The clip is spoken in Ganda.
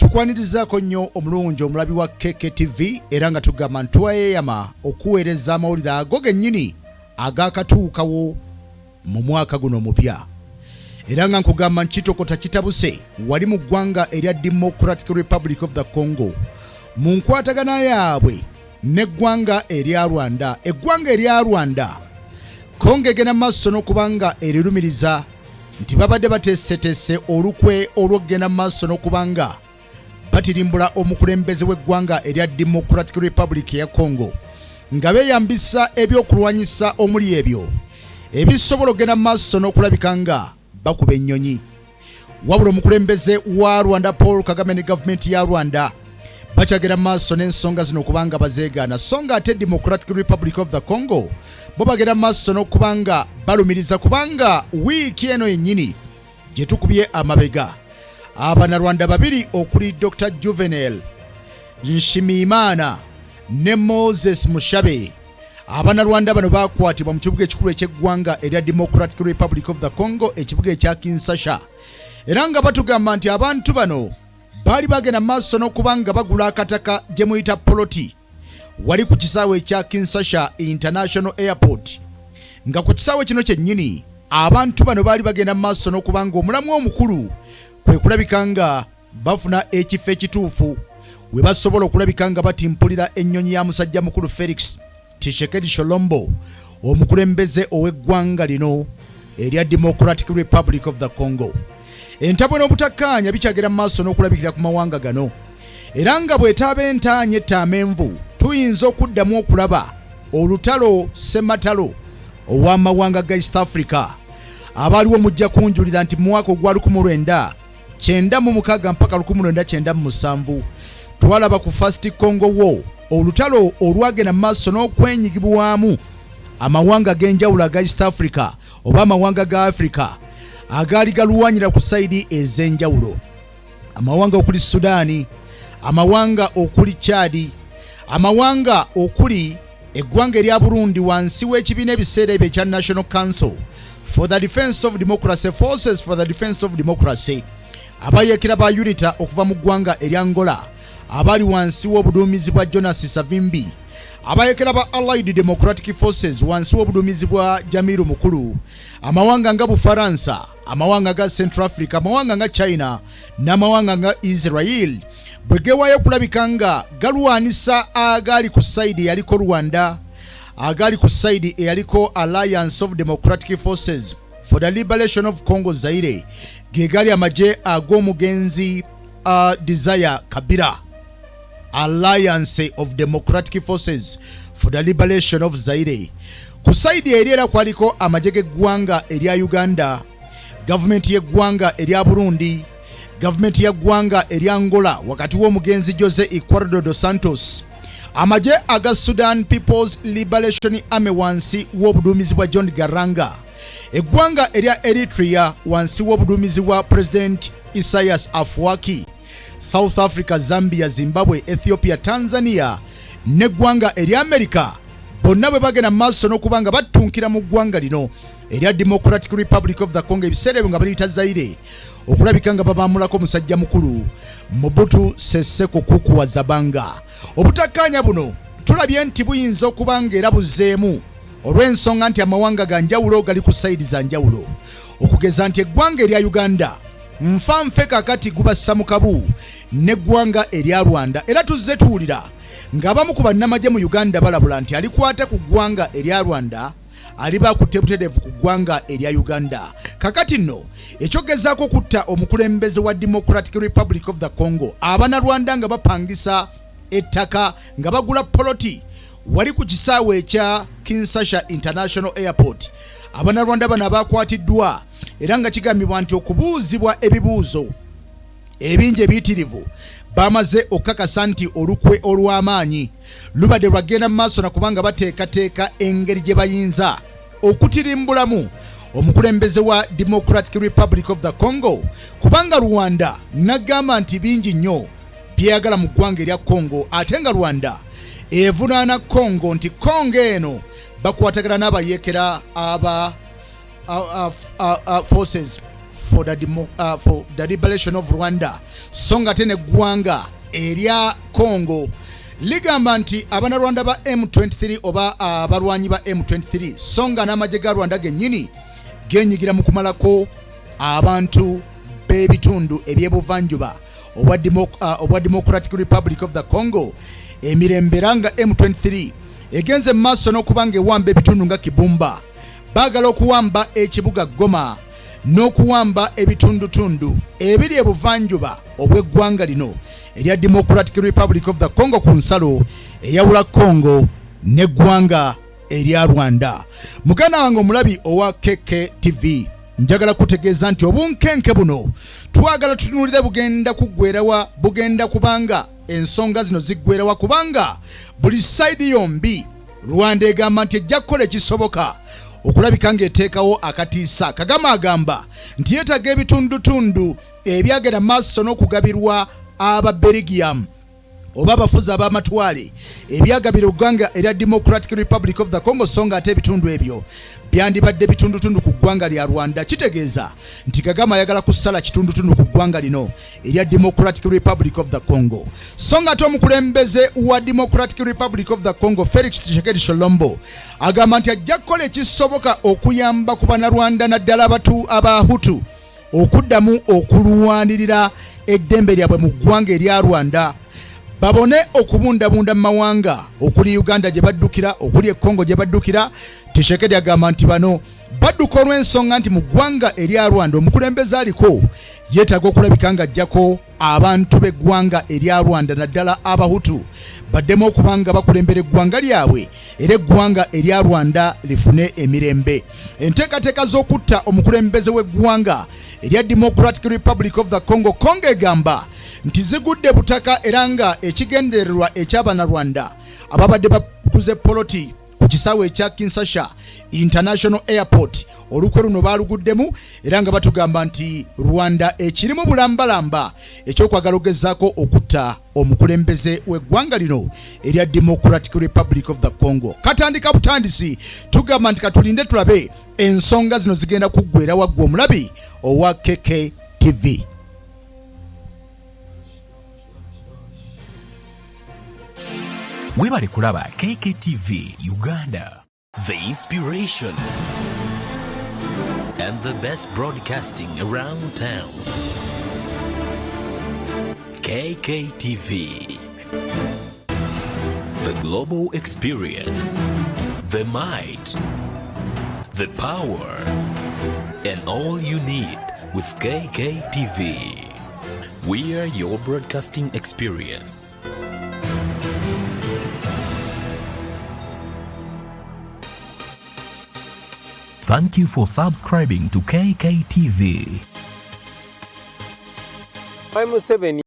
Tukwanirizaako nnyo omulungi omulabi wa KKTV era nga tugamba nti tweyama okuweereza amawulire ago gennyini agakatuukawo mu mwaka guno omupya, era nga nkugamba nti kitokota kitabuse wali mu ggwanga erya Democratic Republic of the Congo mu nkwatagana yaabwe n'eggwanga erya Rwanda. Eggwanga erya Rwanda Congo egenda maaso n'okuba nga erirumiriza nti babadde bateeseteese olukwe olw'okugenda mu maaso n'okuba nga batirimbula omukulembeze w'eggwanga erya Democratic Republic eya Congo nga beeyambisa ebyokulwanyisa omuli ebyo ebisobola okugenda mu maaso n'okulabika nga bakuba ennyonyi. Wabula omukulembeze wa Rwanda Paul Kagame ne gavumenti ya Rwanda bakyagenda mu maaso n'ensonga zino kubanga bazeegaana, so nga ate Democratic Republic of the Congo bo bagenda mu maaso n'okuba nga balumiriza, kubanga wiiki eno yennyini gye tukubye amabega Abanarwanda babiri okuli Dr Juvenal Nshimiyimana ne Moses Mushabe. Abanarwanda bano bakwatibwa mu kibuga ekikulu eky'eggwanga erya Democratic Republic of the Congo, ekibuga ekya Kinshasa, era nga batugamba nti abantu bano baali bagenda maaso n'okuba nga bagula akataka gye muyita poloti wali ku kisaawe ekya Kinshasa International Airport, nga ku kisaawe kino kyennyini abantu bano baali bagenda maaso n'okuba nga omulamu omukulu kwe kulabika nga bafuna ekifo ekituufu we basobola okulabika nga batimpulira ennyonyi ya musajja mukulu Felix Tshisekedi Tshilombo, omukulembeze ow'eggwanga lino erya Democratic Republic of the Congo. Entabwe n'obutakkaanya bikyagera mu maaso n'okulabikira ku mawanga gano, era nga bw'etaaba entaanya etta amenvu, tuyinza okuddamu okulaba olutalo ssematalo ow'amawanga ga East Africa. Abaaliwo mujja kunjulira nti mu mwaka ogwa 1996 mpaka 1997 twalaba ku First Congo War, olutalo olwagenda mu maaso n'okwenyigibwamu amawanga ag'enjawulo aga East Africa oba amawanga ga Africa agaali galwanyira ku sayidi ez'enjawulo, amawanga okuli Sudaani, amawanga okuli Chad, amawanga okuli eggwanga erya Burundi wansi w'ekibiina ebiseera ebyo ekya National Council for the Defense of Democracy, Forces for the Defense of Democracy, abayeekera ba UNITA okuva mu ggwanga erya Angola abali wansi w'obuduumizi bwa Jonas Savimbi, abayeekera ba Allied Democratic Forces wansi w'obuduumizi bwa Jamiru Mukulu, amawanga nga Bufaransa, amawanga ga Central Africa, amawanga nga China n'amawanga nga Israel bwe gewaayo okulabika nga galwanisa agaali ku sayidi eyaliko Rwanda, agaali ku sayidi eyaliko Alliance of Democratic Forces for the Liberation of Congo Zaire, ge gali amagye ag'omugenzi Desire Kabila. Alliance of Democratic Forces for the Liberation of Zaire. Ku sayidi eri era kwaliko amagye g'eggwanga erya Uganda, gavumenti y'eggwanga erya Burundi, gavumenti y'eggwanga erya Angola wakati w'omugenzi Jose Eduardo dos Santos, amagye aga Sudan People's Liberation Army wansi w'obuduumizi bwa John Garanga, eggwanga erya Eritrea wansi w'obuduumizi bwa President Isaias Afwerki, South Africa, Zambia, Zimbabwe, Ethiopia, Tanzania n'eggwanga erya America, bonna bwe bagenda mu maaso n'okuba nga battunkira mu ggwanga lino erya Democratic Republic of the Congo, ebiseera ebyo nga baliyita Zaire, okulabika nga babamulako musajja mukulu Mobutu Sese Kuku wa Zabanga. Obutakkaanya buno tulabye nti buyinza okuba nga era buzzeemu olw'ensonga nti amawanga ga njawulo gali ku sayidi za njawulo, okugeza nti eggwanga erya Uganda nfanfe kakati gubassa mu kabu n'eggwanga erya Rwanda. Era tuzze tuwulira ng'abamu ku bannamagye mu Uganda balabula nti alikwata ku ggwanga erya Rwanda aliba akutte butereevu ku ggwanga erya Uganda. Kakati nno ekyogezaako okutta omukulembeze wa Democratic Republic of the Congo, Abanarwanda nga bapangisa ettaka nga bagula poloti wali ku kisaawe ekya Kinshasa International Airport. Abanarwanda bano abakwatiddwa era nga kigambibwa nti okubuuzibwa ebibuuzo ebingi ebiyitirivu bamaze okukakasa nti olukwe olw'amaanyi lubadde lwagenda mu maaso nakubanga bateekateeka engeri gye bayinza okutirimbulamu omukulembeze wa Democratic Republic of the Congo, kubanga Rwanda nagamba nti bingi nnyo byeyagala mu ggwanga erya Congo, ate nga Rwanda evunaana Congo nti Congo eno bakwatagana n'abayeekera aba Forces for the Liberation of Rwanda, so nga ate neggwanga erya Congo ligamba nti Abanarwanda ba M23 oba abalwanyi ba M23, so nga n'amagye ga Rwanda gennyini genyigira mu kumalako abantu b'ebitundu ebyebuvanjuba obwa Democratic Republic of the Congo emirembe, era nga M23 egenze mu maaso n'okuba nga ewamba ebitundu nga Kibumba. Baagala okuwamba ekibuga Goma n'okuwamba ebitundutundu ebiri ebuvanjuba obw'eggwanga lino erya Democratic Republic of the Congo ku nsalo eyawula Congo n'eggwanga erya Rwanda. Muganda wange omulabi owa KK TV, njagala kutegeeza nti obunkenke buno twagala tutunuulire bugenda kuggwerawa, bugenda kubanga ensonga zino ziggwerawa, kubanga buli side yombi, Rwanda egamba nti ejja kukola ekisoboka okulabika ng'eteekawo akatiisa. Kagame agamba nti yeetaaga ebitundutundu ebyagenda maaso n'okugabirwa aba Belgium oba abafuzi ab'amatwale ebyagabira eggwanga erya Democratic Republic of the Congo, so nga ate ebitundu ebyo byandibadde bitundutundu ku ggwanga lya Rwanda. Kitegeeza nti Kagame ayagala kusala kitundutundu ku ggwanga lino erya Democratic Republic of the Congo, so nga ate omukulembeze wa Democratic Republic of the Congo, Felix Tshisekedi Tshilombo, agamba nti ajja kukola ekisoboka okuyamba ku Bannarwanda, naddala abatu Abahutu, okuddamu okulwanirira eddembe lyabwe mu ggwanga erya Rwanda, babone okubundabunda mu mawanga okuli Uganda gye baddukira, okuli Ekongo gye baddukira. Tshisekedi agamba nti bano badduka olw'ensonga nti mu ggwanga erya Rwanda omukulembeze aliko yeetaaga okulabika ng'ajjako abantu b'eggwanga erya Rwanda, naddala Abahutu, baddemu okuba nga bakulembera eggwanga lyabwe era eggwanga erya Rwanda lifune emirembe. Enteekateeka z'okutta omukulembeze w'eggwanga erya Democratic Republic of the Congo, Congo egamba nti zigudde butaka, era nga ekigendererwa eky'Abanyarwanda ababadde baguze poloti ku kisaawe ekya Kinshasa International Airport, olukwe luno baaluguddemu, era nga batugamba nti Rwanda ekirimu bulambalamba ekyokwagala okugezaako okutta omukulembeze w'eggwanga lino erya Democratic Republic of the Congo. Katandika butandisi. Tugamba nti katulinde tulabe ensonga zino zigenda kuggwera waggwa. Omulabi owa KK TV. Webale kulaba KKTV Uganda. The inspiration and the best broadcasting around town. KKTV. The global experience, the might, the power, and all you need with KKTV. We are your broadcasting experience. Thank you for subscribing to KKTV. Mwami Museveni.